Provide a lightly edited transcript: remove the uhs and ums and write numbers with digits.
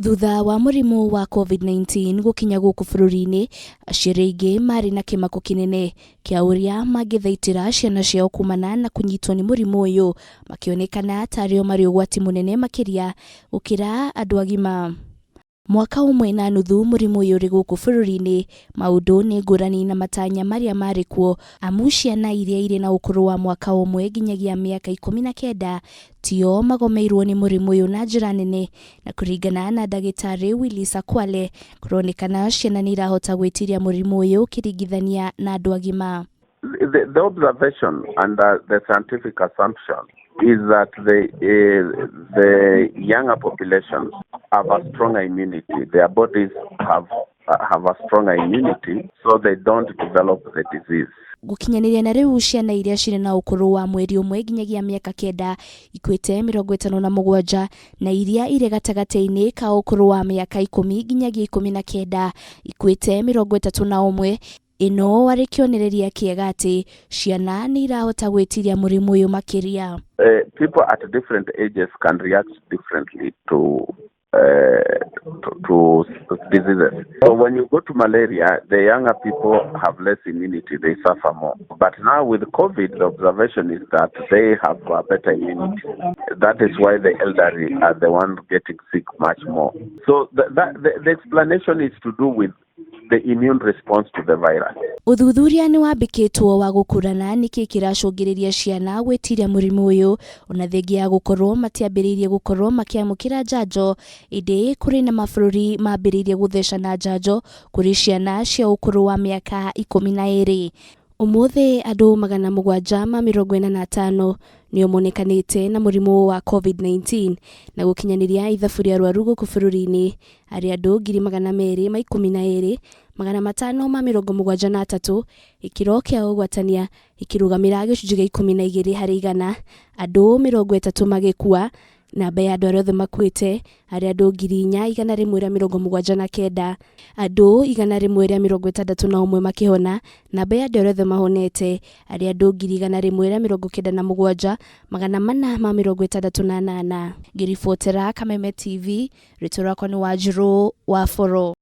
Thutha wa mũrimũ wa COVID-19 gũkinya gũkũ bũrũri-inĩ, aciari aingĩ marĩ na kĩmako kĩnene kĩa ũrĩa mangĩthaitĩra ciana ciao kumana na kũnyitwo nĩ mũrimũ ũyũ, makĩonekana tarĩ o marĩ ũgwati mũnene makĩria gũkĩra andũ agima. Mwaka ũmwe na nuthu mũrimũ ũyũ ũrĩ gũkũ bũrũri-inĩ, maũndũ nĩ ngũrani na matanya marĩa marĩ kuo, amu ciana iria irĩ na ũkũrũ wa mwaka ũmwe nginyagia mĩaka 19 tio magomeirwo nĩ mũrimũ ũyũ na njĩra nene, na kũringana na ndagĩtarĩ Willis Akwale, kũronekana ciana nĩ irahota gwĩtiria mũrimũ ũyũ ũkĩringithania na andũ agima. The observation and the scientific assumption is that the younger populations have a stronger immunity. Their bodies have a stronger immunity, so they don't develop the disease. Gũkinyanĩria na rĩu, ciana iria cirĩ na ũkũrũ wa mweri 1 nginyagia mĩaka 9 ikuĩte 57, na iria irĩ gatagatĩ-inĩ ka ũkũrũ wa mĩaka 10 nginyagia 19 ikuĩte 31. Ĩno arĩ kĩonereria kĩega atĩ ciana nĩ irahota gwĩtiria mũrimũ ũyũ makĩria. People at different ages can react differently to diseases. So when you go to malaria, the younger people have less immunity, they suffer more. But now with COVID, the observation is that they have a better immunity. That is why the elderly are the ones getting sick much more. So the explanation is to do with the immune response to the virus. Ũthuthuria nĩ wambĩkĩtwo wa gũkũrana nĩkĩ kĩracũngĩrĩria ciana gwĩtiria mũrimũ ũyũ, ona thengia ya gũkorwo matiambĩrĩirie gũkorwo makĩamũkĩra njanjo, ĩndĩ kũrĩ na mabũrũri mambĩrĩirie gũthecana njanjo kũrĩ ciana cia ũkũrũ wa mĩaka 12. Ũmũthĩ andũ 745 nĩo monekanĩte na mũrimũ wa COVID-19, na gũkinyanĩria ithabu rĩa arwaru gũkũ bũrũri-inĩ arĩ andũ 212,573. Gĩkĩro kĩa ũgwatania gĩkĩrũgamĩra gĩcunjĩ gĩa 12 harĩ igana, andũ 30 magĩkua. Namba ya andũ arĩa othe makuĩte arĩ andũ 4179, andũ 161 makĩhona. Namba ya andũ arĩa othe mahonete arĩ andũ 197,468. Ngĩribotera Kameme TV, rĩtwa rĩakwa nĩ Wanjirũ wa Boro.